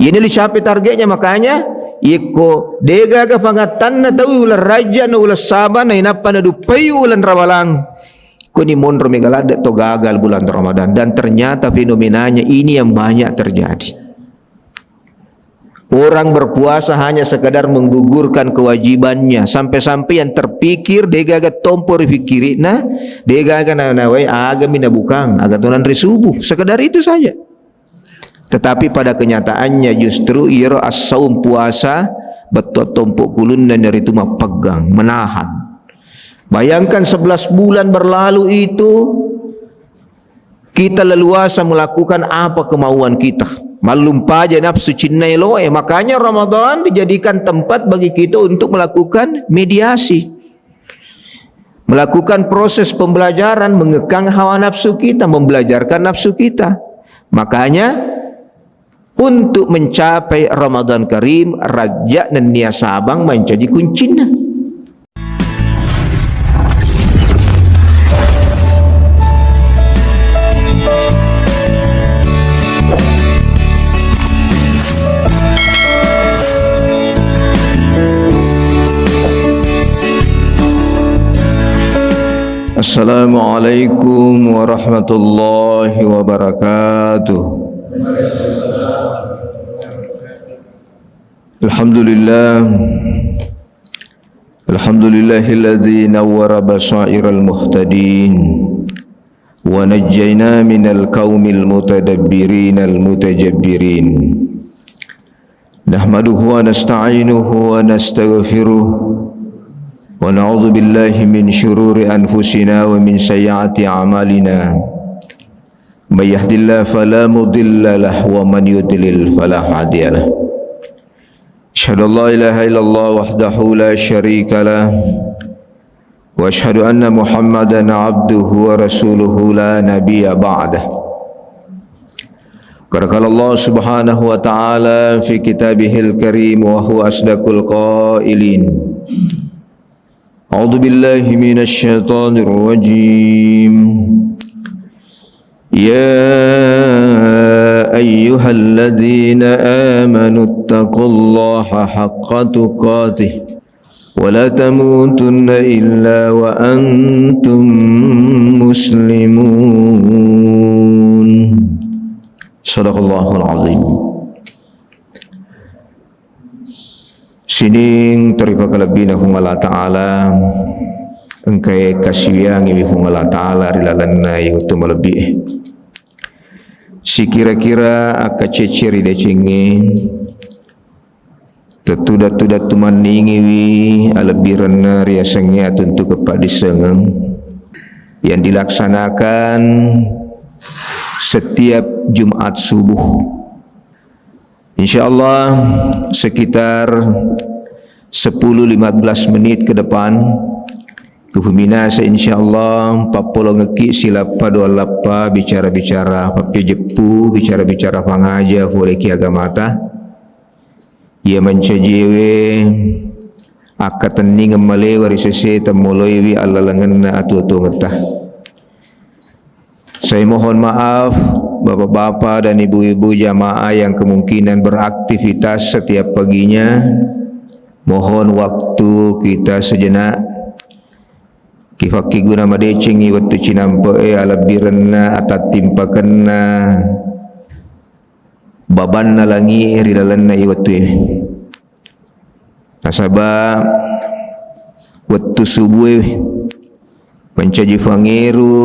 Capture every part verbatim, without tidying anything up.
Iyana licapai targetnya, makanya yekko degaga pangattanna tau uleng Rajja na uleng Saba nainappa naduppai uleng Rawalang, koni monro mega ladde to gagal bulan Ramadan. Dan ternyata fenomenanya ini yang banyak terjadi. Orang berpuasa hanya sekedar menggugurkan kewajibannya, sampai-sampai yang terpikir degaga tompo rifikkirina, degaga na-, nawai agami nabukang, aga to nanre subuh, sekedar itu saja. Tetapi pada kenyataannya justru iyaro as-saum, puasa, bettuang tompo kulunna, naritu mappeggang, menahan. Bayangkan sebelas bulan berlalu itu, kita leluasa melakukan apa kemauan kita. Mallumpaja nafsu cinna eloe. Makanya Ramadan dijadikan tempat bagi kita untuk melakukan mediasi. Melakukan proses pembelajaran, mengekang hawa nafsu kita, membelajarkan nafsu kita. Makanya, untuk mencapai Ramadan Karim, Rajja nennia Sabang mancaji kuncinna. Assalamualaikum warahmatullahi wabarakatuh. Alhamdulillah. Alhamdulillahilladzi nawwara basairal muhtadin wa najjaina minal qaumil mutadabbirinal mutajabbirin. Nahmaduhu wa nasta'inuhu wa nastaghfiruh wa na'udzu billahi min syururi anfusina wa min sayyiati a'malina. May yahdillahu fala mudilla lah wa man yudlil fala hadiya lah. Asyhadu an la ilaha illallah wahdahu la syarika lah. Wa asyhadu anna Muhammadan abduhu wa rasuluhu la nabiyya ba'dah. Qad qala Allah subhanahu wa ta'ala fi kitabihil karim wa huwa asdaqul qailin. A'udzu billahi minasy syaithanir rajim. Ya ayyuhalladzina amanu taqullaha haqqa tuqatih wa la tamutunna illa wa antum muslimun. Sadaqallahul azim. Sining toripakalebbina Puang Allah Ta'ala, engkae kasiwiyangiwi Puang Allah Ta'ala ri lalenna iye wettu malebbi'e. Sikira-kira akkacecce ri decengnge, tettuda-tuda tumanningiwi alebbirenna riasengnge atuntuke paddissengeng yang dilaksanakan setiap Jumat subuh. Insya Allah, sekitar sepuluh lima belas menit ke depan, kuhuminasa insya Allah pappolongekki silappa dua lappa bicara-bicara pappejeppu, bicara-bicara pangaja pole ki agamata. Iya mancajiwe akkatenningeng malewa ri seseta moloiwi allalengenna atuo-tuongetta. Saya mohon maaf, bapak-bapak dan ibu-ibu jamaah yang kemungkinan beraktivitas setiap paginya. Mohon waktu kita sejenak. Kifakkiguna madecengngi wettu cinampe'e, alebbirenna, atattimpakenna, babanna langi'e ri lalenna iwettue. Nasaba wettu subue mancaji fangeru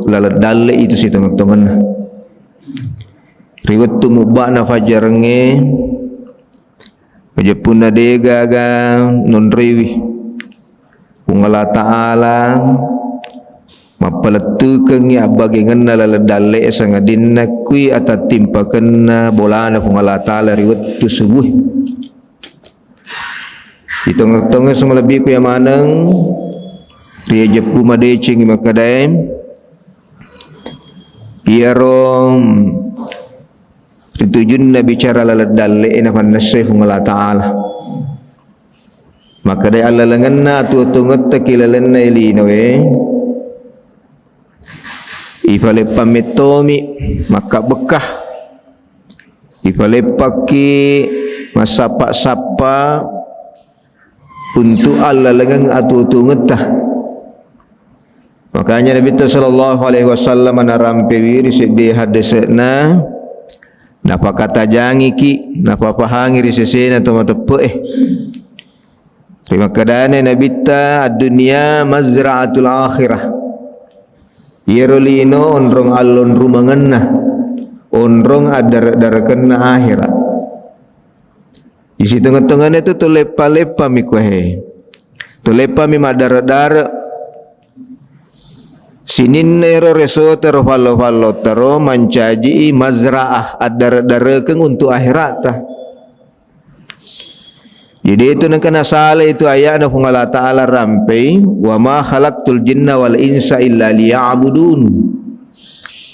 laleng dalle itu sitongeng-tongenna. Ri wettu mubba'na fajjarengnge, majeppunna degaga nonrewi Puang Allah Ta'ala, mappalettukengngi abbagengenna laleng dalle'e, sangadinna kui atattimpakenna bolana Puang Allah Ta'ala ri wettu subuh. Itongeng-tongeng sumalebbiku iya maneng, ri jeppu madecengngi makkedae, iyaro ritujunna bicara laleng dalle'e napannessai Puang Allah Ta'ala. Makkedai allalengenna atuo-tuongetta ki lalenna linoe, ifaleppang mettomi makkabbekka. Ifaleppakki massappa-sappa untuk allalengeng atuo-tuongetta. Makanya Nabitta sallallahu alaihi wasallam narampewi ri seddi haddese'na, napakatajangiki, napapahangi ri sesena to mateppe'e. Rimakkedana Nabitta, "Ad-dunya mazra'atul akhirah." Iyaro lino onrong allonrumangenna, onrong addare-darekenna akhirat. Di sitengah-tengahna itu tuleppa-leppami kuahe. Tuleppami maddare-dare. Sininna ero resota ro fallo-fallotta ro mancaji mazraah addare-darekeng untuk akhiratta. Jadi itu nengka nasala itu ayatna Puang Allah Ta'ala rampei, "Wa ma khalaqtul jinna wal insa illa liya'budun."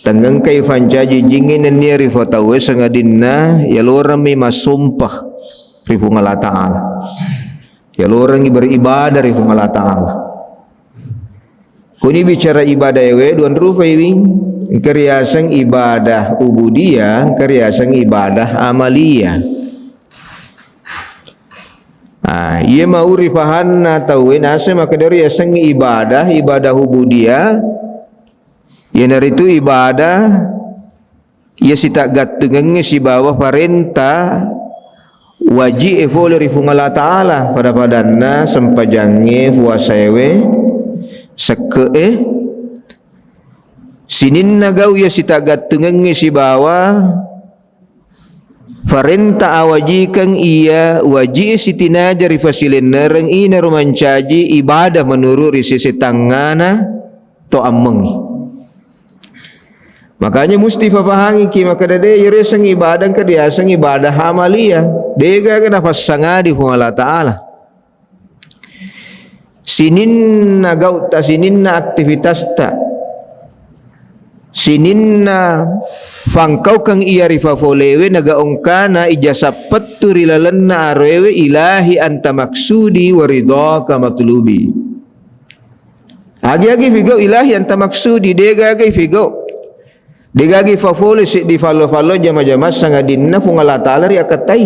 Tengengkai fancaji jingnge nennia ri fatawe sangadinna yalorami massumpah ri Puang Allah Ta'ala. Yalorangngi beribadah ri Puang Allah Ta'ala. Kuni bicara ibadah ewe duan rupai wi. Engka riaseng ibadah ubudiyah, engka riaseng ibadah amaliyah. Ah, iya mau ripahanna tauwe naseng makkeda riaseng ibadah, ibadah ubudiyah. Iyanaritu ibadah iya sitaggattungengnge sibawa parenta waji'e pole ri Puang Allah Ta'ala, pada-padanna sempajangnge, puasaewe, sekke'e. Sininna gau iya sitaggattungengnge sibawa parenta awajikeng iya waji'e sitinaja ri fasilennereng inaro mancaji ibadah menurut ri sese tangngana to ammengngi. Makanya musti fapahangiki makkeda de, iyaro yaseng ibadah engka diaseng ibadah amaliyah. Degaga napassangadi Puang Allah Ta'ala. Sininna gau'ta, sininna aktivitasta, sininna fangkaukeng iya rifafolewe, naga ongkana ijasa pettu ri lalenna aroewe, "Ilahi anta maksudi wa ridhaka matlubi." Agi-agi figau ilahi anta maksudi, degaga figau. Degaga fafole seddi fallo-fallo jama-jama sangadinna Puang Allah Ta'ala riakkattai.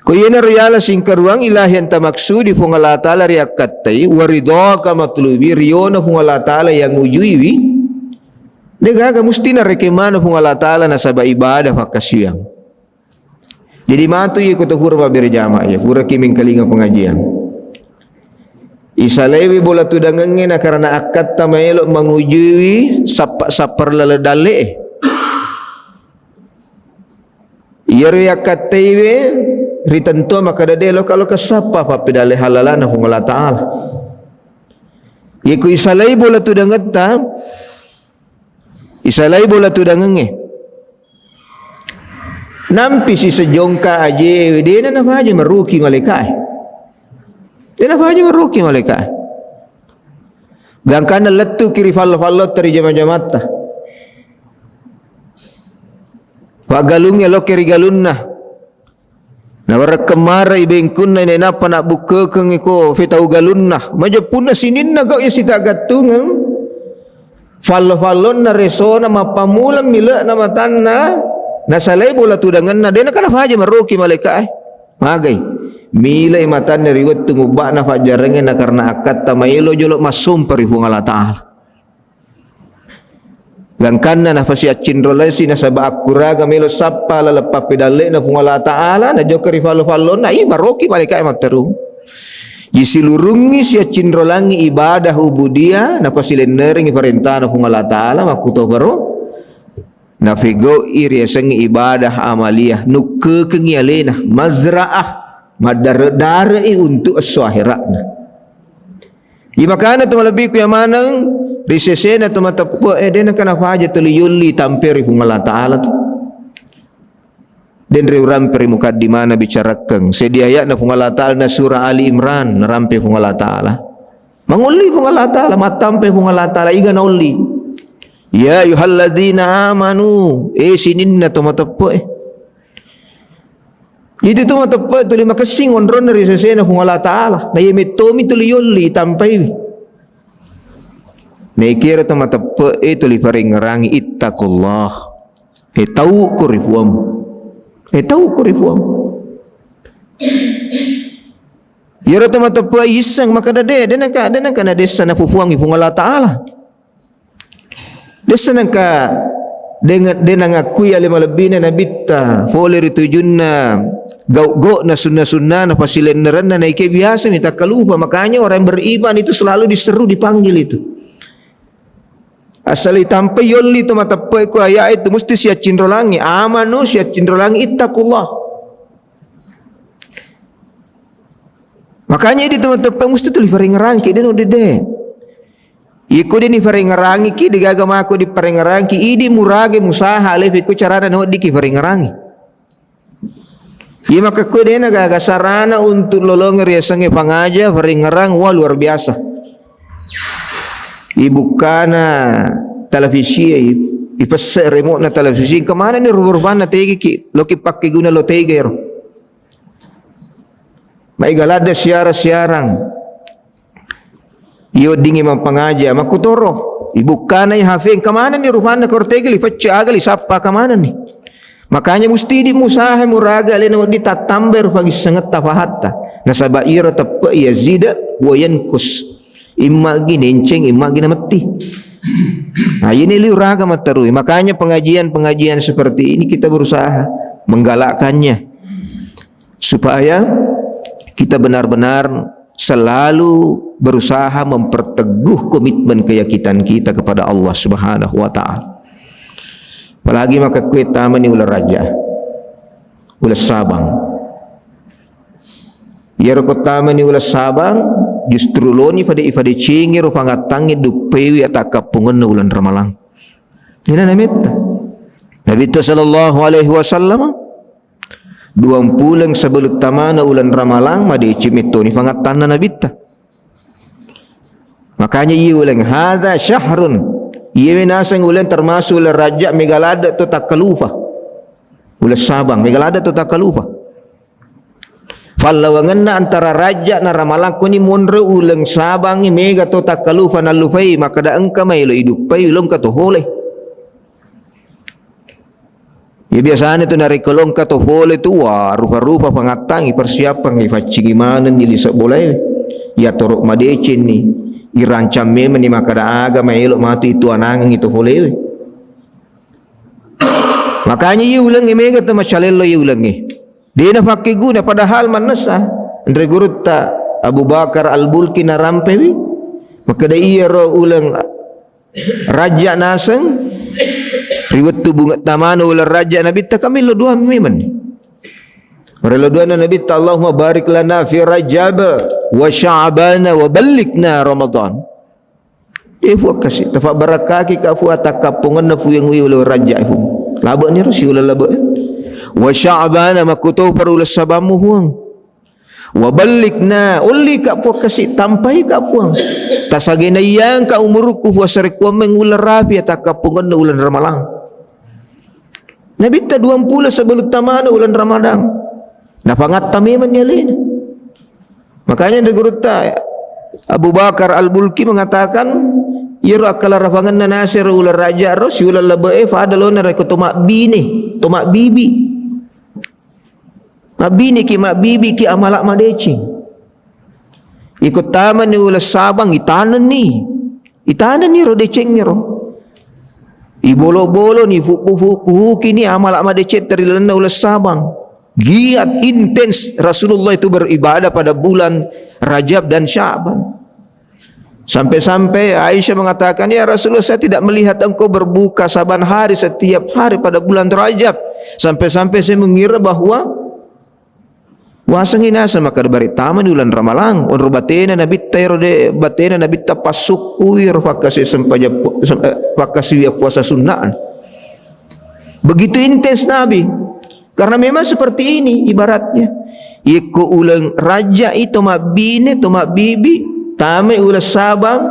Ko iyana riala singkaruang ilahi anta maksudi Puang Allah Ta'ala riakkattai, wa ridhaka matlubi, riona Puang Allah Ta'ala yang ujuiwi, degaga musti narekeng maneng Puang Allah Ta'ala nasaba ibadah fakkasiwiang. Jadi matu iya ko to pura mabbere jama iya, puraki mengkalinga pengajian. Isalaiwi bola tudangengnge na karena akkatta maelo mangujuiwi sappa-, sappar laleng dalle'e. Iyaro yakkattaiwe ritentua makkeda de loka-loka sappa pappedalle halalana Puang Allah Ta'ala. Iko isalai bola tudangetta, isalai bola tudangengnge. Nampi sisejongka aje, dena nafaja maruki malaikae. Dena nafaja maruki malaikae. Gangkanna lettuki ri fallo-fallotta ri jama-jamatta. Paggalungnge lokke ri galunna. Nawerekkeng marai bengkunna, nainappa nabbukkekengngi ko fetau galunna. Majeppunna sininna gau iya sitaggattungeng. Fallo-fallonna resona mappammula mile'na matanna, nasalai bola tudangenna, dena kana faja maroki malaika'e. Magai. Milai matanna ri wettu mubba'na fajjarangnge na karena akkatta maelo jolo massompa ri Puang Allah Ta'ala. Gangkanna nafasiaccinrolasi nasaba akkuraga melo sappa laleng pappedalle'na Puang Allah Ta'ala, najokka ri fallo-fallonna, ih, maroki malaika'e matteru. Jisilurungngi siaccinrolangngi ibadah ubudiyah, napasilennerengngi parentana Puang Allah Ta'ala, makkutoparo nafegau'i riasengnge ibadah amaliyah, nukkekengngi alena, mazra'ah, maddare-dare'i untuk esso akhera'na. Imakana to malebbiku yamaneng, ri sesena to mateppe'e, dena kana faja tuli yolli tampe ri Puang Allah Ta'ala tu. Denre urampe ri mukaddimana bicarakkeng. Seddi aya'na Puang Allah Ta'ala na surah Ali Imran, narampe Puang Allah Ta'ala. Mangolli Puang Allah Ta'ala, mattampe Puang Allah Ta'ala, iga naolli. Ya ayyuhalladzina amanu, eh sininna to mateppe'e. Itu to mateppe'e tuli makessing onronna ri sesena Puang Allah Ta'ala. Na iya mettomi tuli yolli tampaiwi. Naikira to mateppe'e tuli parengngerangi ittaqullah. E tau ko ri Puang. E tau ko ri Puang. Iyaro to mateppe isseng makkeda de, de nengka, de nengka nadessa napupuangi Puang Allah Ta'ala. Dessa nengka de, de nangakui ale malebbina nabitta, pole ri tujunna gau-gauna sunna-sunnana pasilennerenna naike biasa mi takkalupa. Makanya orang beriman itu selalu diseru, dipanggil itu. Asal itampai yolli to mateppe ko ayat itu mesti siaccinrolangi. Amanu siaccinrolangi ittaqullah. Makanya idi to mateppe mesti tu lifarengerangki de no dede. Iko de ni farengerangiki, de gaga mako di parengerangki, idi murage musaha lepe ko carana no diki farengerangi. Iya makkekkuwe dena gaga sarana untuk lolongnge riasengnge pangaja, faringngerang, wah, luar biasa. Ibukkana televisi, i-, ipesse remote na televisi, kemana ni rupa-rupanna tegeki, loki pakkeguna lo tega ero. Maega ladde siara-siarang. Iya weddingngi mappangaja, makkutoro. Ibukkanai H P, engka manenni rupanna, koro tega li pecce, aga li sappa, aga manenni. Makanya musti idi musaha muraga alena wedding tattambai ro pangissengetta pahatta. Nasaba iyaro teppe yazida wa yankus. Immagi nenceng, immagi nametti. Nah, ini liu raga matterui. Makanya pengajian-pengajian seperti ini kita berusaha menggalakkannya. Supaya kita benar-benar selalu berusaha memperteguh komitmen keyakinan kita kepada Allah Subhanahu wa Ta'ala. Apalagi makkekkuwe tamani uleng Rajab, uleng Sabang. Iyaro ko tamani uleng Sabang, justru loni fade-, ifadecengi ro pangattangnge duppaiwi atakkappungenna uleng Ramalang. Ina nametta. Nabitta sallallahu alaihi wasallam, duang puleng sebelum tamana uleng Ramalang, madeceng mettoni pangattanna Nabitta. Makanya iya uleng, hadza syahrun. Iyawe naseng uleng termasuk uleng Rajab, mega ladde to takkalupa. Uleng Sabang, mega ladde to takkalupa. Fallawangenna antara Rajab na Ramalang koni monro uleng Sabangngi mega to takkalupa nallupai, makkeda engka maelo iduppai uleng ka to pole. Iya biasana tu narekko longka to pole tu, wah, rupa-rupa pangattangi, persiapangngi, ipaccingi manenni lise bolae. Iyatoro madecenni, irancang memenni makkeda aga maelo matu ituanangengngi to polewe. Makanya iya ulengnge mega to macalello iya ulengnge. Dena pakkeguna padahal mannessa. Anre gurutta Abu Bakar Al-Bulki narampewi. Makkeda iyaro uleng Rajja naseng, ri wettu bunga tamana uleng Rajja Nabitta, kamillo doa memeng. Marello doana Nabitta, "Allahumma barik lana fi Rajab wa Sya'bana wa ballighna Ramadan." Eh, Puang kasi, tafabbarakkaki ka Puang, takkappongenna Puang wi uleng Rajja, Puang. Labe'ni ro siuleng labe'e. Wa Sya'bana, makkutoparo uleng Sabammu, Puang. Wa ballighna, olli ka Puang kasi, tampai ka Puang. Tasagenaiyang ka umurukku Puang sarekkuammeng uleng rapi, atakkappongenna uleng Ramalang. Nabitta duampulo sebelum tamana uleng Ramadan. Napangatta memenni alena. Makanya di gurutta Abu Bakar Al-Bulki mengatakan, iyaro akkalarapangenna nasero uleng Rajja ro, siuleng labe'e, fada lona rekko to mabbine, to mabbibi. Mabbineki, mabbibiki, amala madeceng. Iko tamani uleng Sabang, itanenni. Itanenni ro decengngero. Ibolo-boloni, fuppu-fuppukini amala madeceng ri lalenna uleng Sabang. Giat, intens Rasulullah itu beribadah pada bulan Rajab dan Sya'ban. Sampai-sampai Aisyah mengatakan, "Ya Rasulullah, saya tidak melihat engkau berbuka saban hari, setiap hari pada bulan Rajab." Sampai-sampai saya mengira bahwa puasangi naseng makkeda bari tamani uleng Ramalang, onro batena Nabitta ero de, batena Nabitta passukkui ero fakkasi sempajang pu-, sem-, eh, fakkasiwiang puasa sunnah. Begitu intens Nabi. Karena memang seperti ini ibaratnya. Iko uleng Rajja i to mabbine, to mabbibi, tamai uleng Sabang,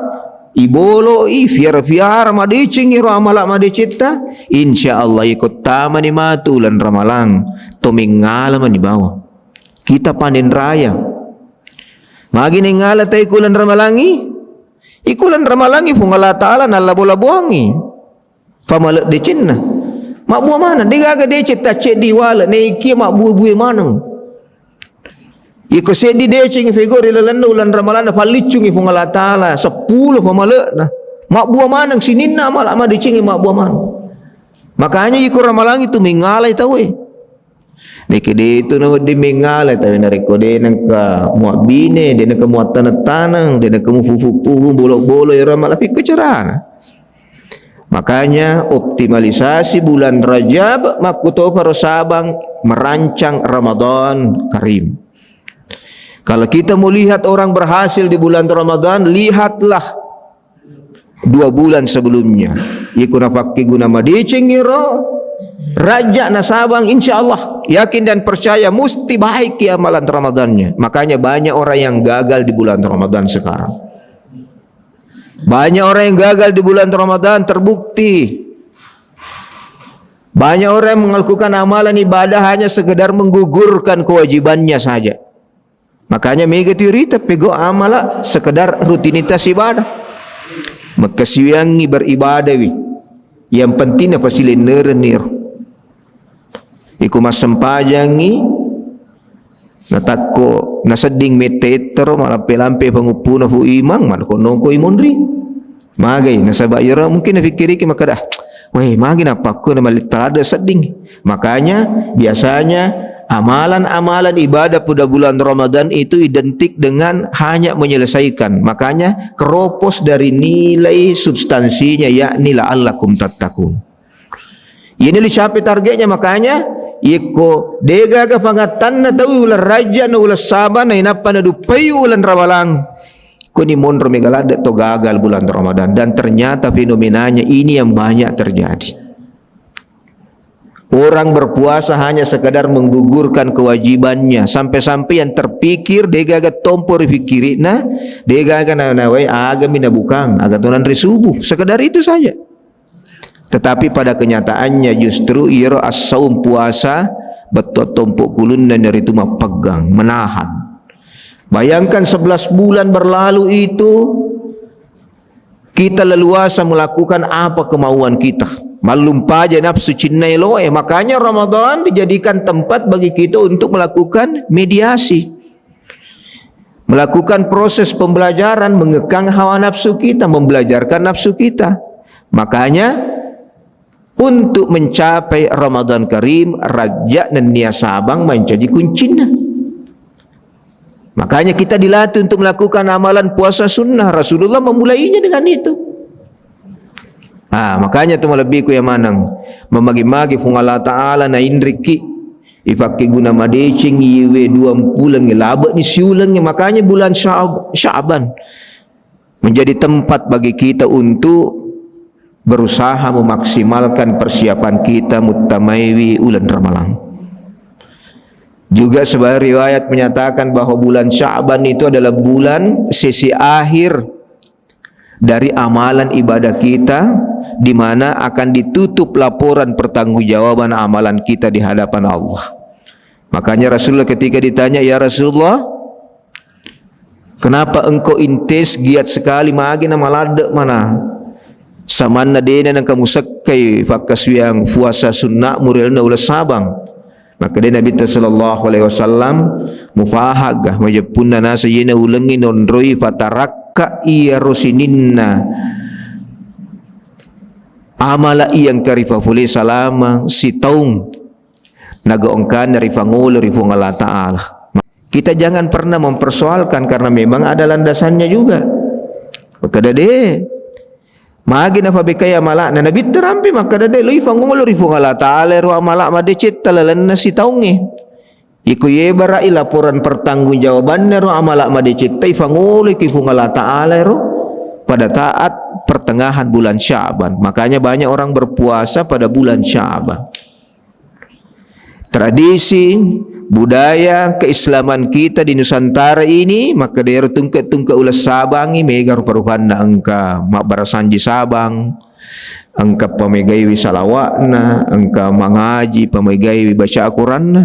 iboloi, fiara-fiara, madecengi ro amala madecetta, insya Allah iko tamani matu uleng Ramalang, to mengngala mani bawang. Kita panen raya. Magi nengngala tai ku uleng Ramalangi? Iku uleng Ramalangi Puang Allah Ta'ala nallabo-laboangi. Famale decenna. Mabbua maneng, degaga deceng tacceddi wale, naikia mabbue-bue maneng. Iko seddi deceng fego ri lalenna uleng Ramalanna, falliccungi Puang Allah Ta'ala, seppulo pamale'na. Mabbua maneng, sininna amala madecengnge mabbua maneng. Makanya iko Ramalang itu mengalai tauwe. Neke de tu nawedding mengala tawe narekko de nengka muabbine, de nengka muattaneng-taneng, de nengka mufufu-fufu bolo-bolo ero amala pikko carana. Makanya optimalisasi bulan Rajab, makkutoparo Sabang merancang Ramadan Karim. Kalau kita mau lihat orang berhasil di bulan Ramadan, lihatlah dua bulan sebelumnya. Iko napakkeguna madeceng iro, raja nasabang, insya Allah, yakin dan percaya, musti baik ki amalan Ramadannya. Makanya banyak orang yang gagal di bulan Ramadan sekarang. Banyak orang yang gagal di bulan Ramadan, terbukti. Banyak orang yang melakukan amalan ibadah hanya sekedar menggugurkan kewajibannya saja. Makanya mega tu rita pego amala sekedar rutinitas ibadah. Makkasiwiangngi beribadawi. Yang penting napasilennerenni ro. Iko massempajangngi, natakko nasedding mette ettaro malampe-lampe panguppuna fu imang, man konno ko imonri. Magai, nasaba iyaro mungkin nafikkiriki makkeda, "Weh, magi napakkuna malitta ladde sedding." Makanya biasanya amalan-amalan ibadah pada bulan Ramadan itu identik dengan hanya menyelesaikan. Makanya keropos dari nilai substansinya, yakni la'allakum tattaqun. Ini dicapai targetnya, makanya yekko degaga pangattanna tau uleng Rajab na uleng Saban, nainappa naduppai uleng Ramalang. Koni monro mega ladde to gagal bulan Ramadan. Dan ternyata fenomenanya ini yang banyak terjadi. Orang berpuasa hanya sekadar menggugurkan kewajibannya. Sampai-sampai yang terpikir, degaga tompo rifikkirina, degaga na-, nawai agami nabukang, aga to nanre subuh. Sekedar itu saja. Tetapi pada kenyataannya justru iyaro as-saum puasa bettuang tompo kulunna naritu mappeggang, menahan. Bayangkan sebelas bulan berlalu itu, kita leluasa melakukan apa kemauan kita. Mallumpaja nafsu cinna eloe. Makanya Ramadan dijadikan tempat bagi kita untuk melakukan mediasi. Melakukan proses pembelajaran, mengekang hawa nafsu kita, membelajarkan nafsu kita. Makanya, untuk mencapai Ramadan Karim, Rajab nennia Sabang mancaji kuncinna. Makanya kita dilatih untuk melakukan amalan puasa sunnah. Rasulullah memulainya dengan itu. Ah, makanya tu malebbiku ya maneng. Memagi-magi Puang Allah Ta'ala na inrikki. Ipakke guna madeceng iwe dua mpuleng labe ni siuleng. Makanya bulan Sya'ab-, Sya'ban menjadi tempat bagi kita untuk berusaha memaksimalkan persiapan kita muttamaiwi uleng Ramalang. Juga sebuah riwayat menyatakan bahwa bulan Sya'ban itu adalah bulan sesi akhir dari amalan ibadah kita, di mana akan ditutup laporan pertanggungjawaban amalan kita di hadapan Allah. Makanya Rasulullah ketika ditanya, "Ya Rasulullah, kenapa engkau intens, giat sekali, magi na maladde mana? Samanna dena nengka musekkai fakkasuwiang puasa sunna'mu ri lalenna uleng Sabang." Makkeda Nabitta sallallahu alaihi wasallam, "Mufahagga majeppunna naseng iyena ulengnge nonroi fatarakka iyaro sininna amala iya engka rifafole salama sitaung, naga engkana rifangolo ri Puang Allah Ta'ala." Kita jangan pernah mempersoalkan karena memang ada landasannya juga. Makkeda de, magi nafabekkai amala'na, Nabitta rampe makkeda de, lo ifangolo ri Puang Allah Ta'ala ero amala madecetta lalenna sitaungnge. Iko yebara'i laporan pertanggungjawabanna ro amala madecetta, ifangolo ki Puang Allah Ta'ala ero pada taat pertengahan bulan Sya'ban. Makanya banyak orang berpuasa pada bulan Sya'ban. Tradisi, budaya, keislaman kita di Nusantara ini, makkeda ero tungke-tungke uleng Sabangngi, mega rupa-rupanna, engka mabbarasanji Sabang, engka pamegaiwi salawa'na, engka mangaji, pamegaiwi baca Al-Quranna.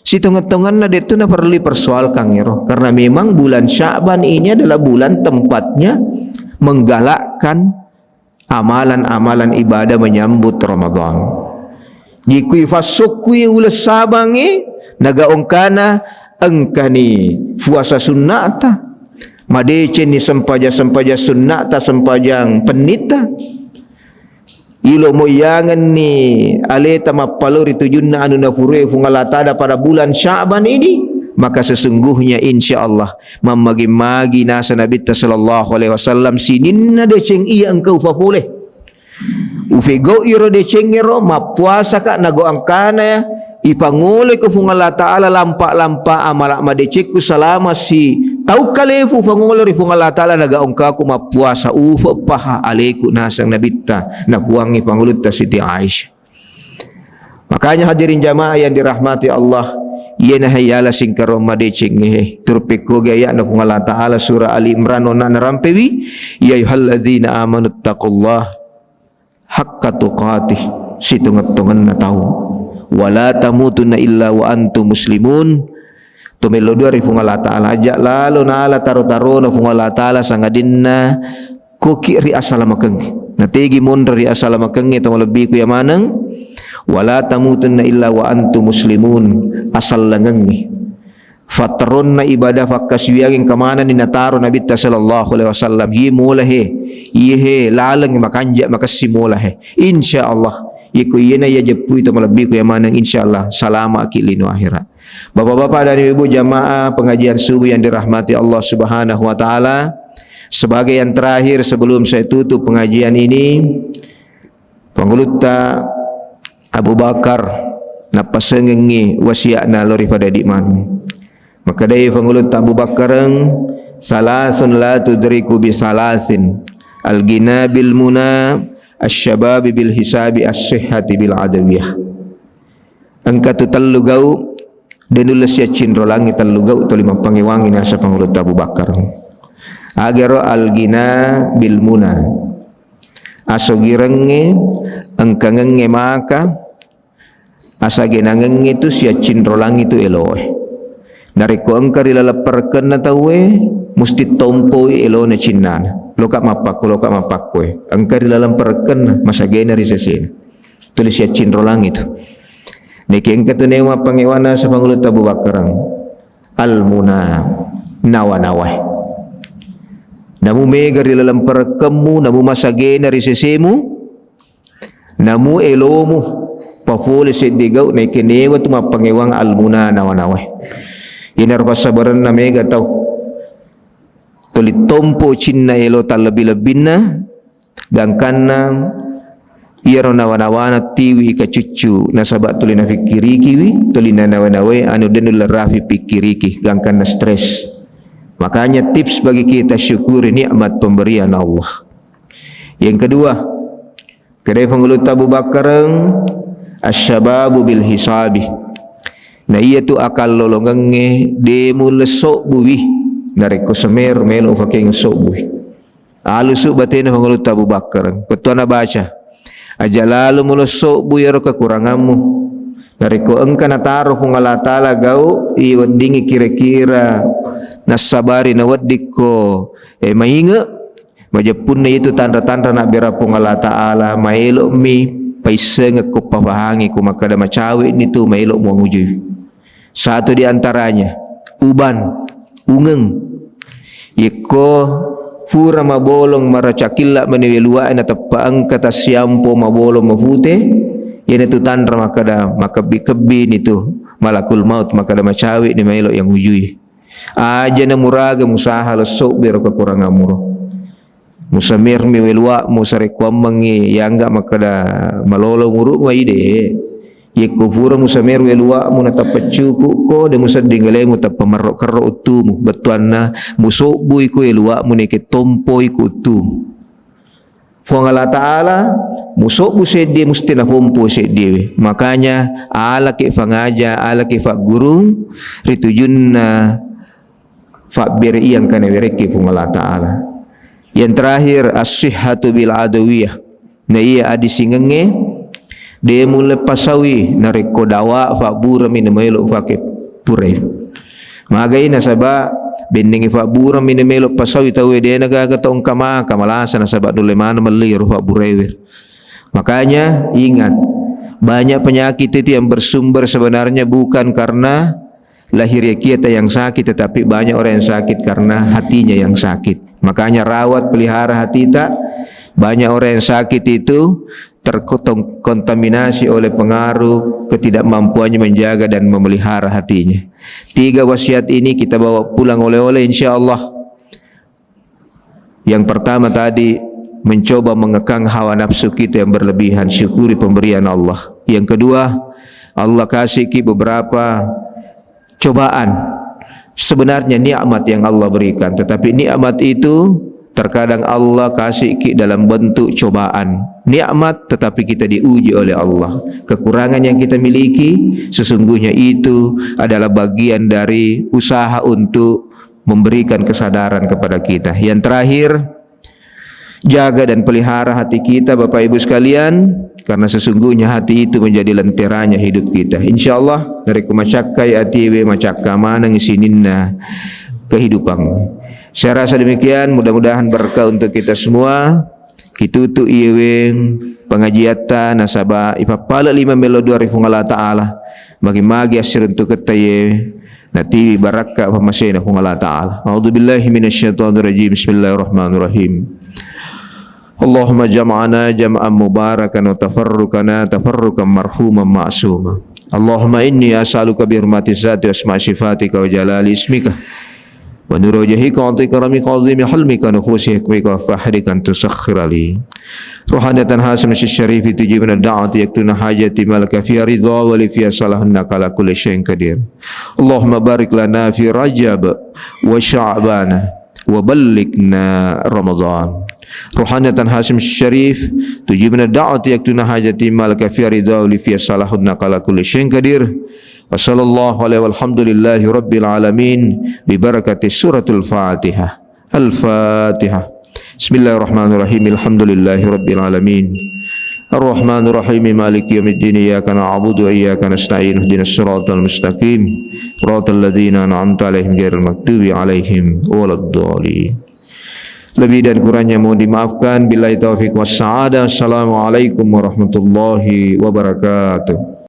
Sitongeng-tongenna de'tu naperlu persoalkan ero. Karena memang bulan Sya'ban ini adalah bulan tempatnya menggalakkan amalan-amalan ibadah menyambut Ramadan. Jikui fassokkui uleng Sabangnge, naga ongkana engkani puasa sunnata. Madecenni sempajang-sempajang sunnata, sempajang pennitta. Ilo moiyangenni aleta mappalori tujunna anu napurue Puang Allah Ta'ala pada bulan Sya'ban ini, maka sesungguhnya insya Allah mammagi-magi nasa Nabitta sallallahu alaihi wasallam sininna deceng iya engka ufapole. Ufegau iro decengngero, mappuasaka, nago angkana ipangoleko Puang Allah Ta'ala lampa-lampa amala madecekku salama si tau kalefu pangolo ri Puang Allah Ta'ala, naga ongkaku mappuasa, ufe paha aleku naseng Nabitta, napuangngi pangulutta Siti Aisyah. Makanya hadirin jamaah yang dirahmati Allah, iyena hayala singkaro madecengnge, turpekko gaya na Puang Allah Ta'ala surah Ali Imran onna narampewi, ya ayyuhalladzina amanu taqullah haqqa tuqatih, sitongeng-tongenna tau. Wala tamutunna illa wa antum muslimun. To mello dua ri Puang Allah Ta'ala, aja lalo nala taro-tarona Puang Allah Ta'ala sangadinna koki ri asalamakeng. Nategi monro ri asalamakeng to malebbiku ya maneng. Wala tamutunna illa wa antum muslimun, asallangengngi. Fatteronna ibadah fakkasiwiangeng kamanani nataro Nabitta sallallahu alaihi wasallam. Iye mola he, iye he laleng makanja makessi mola he. Insya Allah, iko iyena iya jeppui to malebbiku ya maneng, insya Allah salamaki lino akhirat. Bapak-bapak dan ibu-ibu jamaah pengajian subuh yang dirahmati Allah Subhanahu wa Ta'ala, sebagai yang terakhir sebelum saya tutup pengajian ini, Pangulutta Abu Bakar nappasengengngi wasiatna lao ri pada idi manu. Makkedai Pangulutta Abu Bakareng, salasun la tudriku bi salasin, al-ghina bil muna, asy-syababi bil hisabi, as-sihhati bil adawiyah. Engka tu tellu gau, de nulle siaccinrolangi tellu gau tuli mappangewangi nasa Pangulutta Abu Bakar. Agaro al-ghina bil muna. Asogirengnge, engkangengnge maka, asagenangengnge tu siaccinrolangi tu eloe. Narekko engka ri laleng parekkenna tauwe, musti tompoi elona cinnana. Loka mappakko, loka mappakkoe. Engka ri laleng parekkenna, masagena ri sesena. Tuli siaccinrolangi tu. Neke engka tu newa pangewana sa Pangulutta Abu Bakarang. Al-muna, nawa-nawae. Namu mega ri laleng parekkemmu, namu masagena ri sesemu, namu elomu, papole seddi gau, naike newa tu mappangewang al-muna, nawa-nawae. Inaro passabarenna mega tau. Tuli tompo cinna elo tallebbi-lebbinna, gangkanna iyaro nawa-nawana tiwi kacuccu, nasaba tuli nafikkirikiwi, tuli nanawa-nawai anu de nulle rafi pikkiriki, gangkanna stres. Makanya tips bagi kita, syukuri nikmat pemberian Allah. Yang kedua, kedai Pangulutta Abu Bakareng, asy-syababu bil hisabi. Na iya tu akallolongengnge de mulle sobbuwi, narekko semer melo fakeng sobbuwi. Alusu batena Pangulutta Abu Bakar. Bettuanna baca, aja lalo mulo sobbu iyaro kekuranganmu. Narekko engka nataro Puang Allah Ta'ala gau, i weddingngi kira-kira nassabari naweddikko, eh, mainge, majeppunna itu tanra-tanra nabbera Puang Allah Ta'ala, maelo'mi paissengekko papahangi ko makkada macawe'ni tu maelo'mu angujui. Satu di antaranya, uban, ungeng. Yekko pura mabolong maracakilla mani weluwae nateppa engka tassiampo mabolong mapute, iyanatu tanra makkada makebbi-kebbini tu malakul maut makkada macawe'ni maelo yang ujui. Aja na muraga musaha lesso bero kekuranganmu ro. Musamermi weluwa'mu sarekkuammengngi yangga makkeda malolo muru'mu aide. Yekko pura musamer weluwa'mu natappa cuku'ko, de musedding alemu tappa merro-kerro uttumu. Bettuanna musobbui ko weluwa'mu neke tompoi ko uttumu. Puang Allah Ta'ala musobbu seddie musti napompo seddiewe. Makanya alaki fangaja, alaki faggurung ritujunna fabbere iya engka nawerekki Puang Allah Ta'ala. Yang terakhir, as-sihhatu bil adawiyah. Na iya adisingengnge, de mulle pasawi narekko dawa fabburami na maelo fake purai. Magai nasaba bennengi fabburami na maelo pasawi tauwe de na gaga tongka maka malasa nasaba nulle maneng melli ro fabburewe. Makanya ingat, Banyak penyakit itu yang bersumber sebenarnya bukan karena lahiriah kita yang sakit, tetapi banyak orang yang sakit karena hatinya yang sakit. Makanya rawat, pelihara hati tak. Banyak orang yang sakit itu terkontaminasi oleh pengaruh ketidakmampuannya menjaga dan memelihara hatinya. Tiga wasiat ini kita bawa pulang oleh-oleh, insya Allah. Yang pertama tadi, mencoba mengekang hawa nafsu kita yang berlebihan, syukuri pemberian Allah. Yang kedua, Allah kasih ki beberapa cobaan. Sebenarnya nikmat yang Allah berikan, tetapi nikmat itu terkadang Allah kasih ki dalam bentuk cobaan. Nikmat, tetapi kita diuji oleh Allah. Kekurangan yang kita miliki, sesungguhnya itu adalah bagian dari usaha untuk memberikan kesadaran kepada kita. Yang terakhir, jaga dan pelihara hati kita, Bapak Ibu sekalian, karena sesungguhnya hati itu menjadi lenteranya hidup kita. Insya Allah, narekko macakkai atiwe, macakka maneng sininna kehidupan. Saya rasa demikian, mudah-mudahan berkah untuk kita semua. Kitutu iyewe pengajiatta nasaba ipappala lima melo dua ri Puang Allah Ta'ala. Magi-magi assiruntuketta iye natiwi barakka pammasena Puang Allah Ta'ala. A'udzubillahi minasyaitonirrajim. Bismillahirrahmanirrahim. Allahumma jam'ana jam'an mubarakan wa tafarruqana tafarruqan marhuman ma'suma. Allahumma inni as'aluka bi hurmati dzati wa asma'i sifatika wa jalali ismika wa nuri wajhika wa karamika wa azimi hilmika wa nufusi hikmika wa fahrika an tusakhkhira li ruhanatan hasan syarifi tujibna da'wati yaktuna hajati malaka fiha ridha wa li fiha salahun naka ala kulli syai'in qadir. Allahumma barik lana fi Rajab wa Sya'bana wa ballighna Ramadan. Ruhanatan Hasyim Syarif, tujibna da'wati yaktuna hajati malaka fiha ridha wa li fiha salahun naka ala kulli syai'in qadir. Wa sallallahu alaihi walhamdulillahi rabbil alamin bi barakati suratul Fatihah. Al-Fatihah. Bismillahirrahmanirrahim. Alhamdulillahi rabbil alamin. Arrahmanirrahim. Maliki yaumiddin. Iyyaka na'budu wa iyyaka nasta'in. Ihdinas siratal mustaqim. Siratal ladzina an'amta 'alaihim ghairil maghdubi 'alaihim waladdallin. Lebih dan kurangnya mohon dimaafkan. Billahi taufiq was sa'adah. Assalamualaikum warahmatullahi wabarakatuh.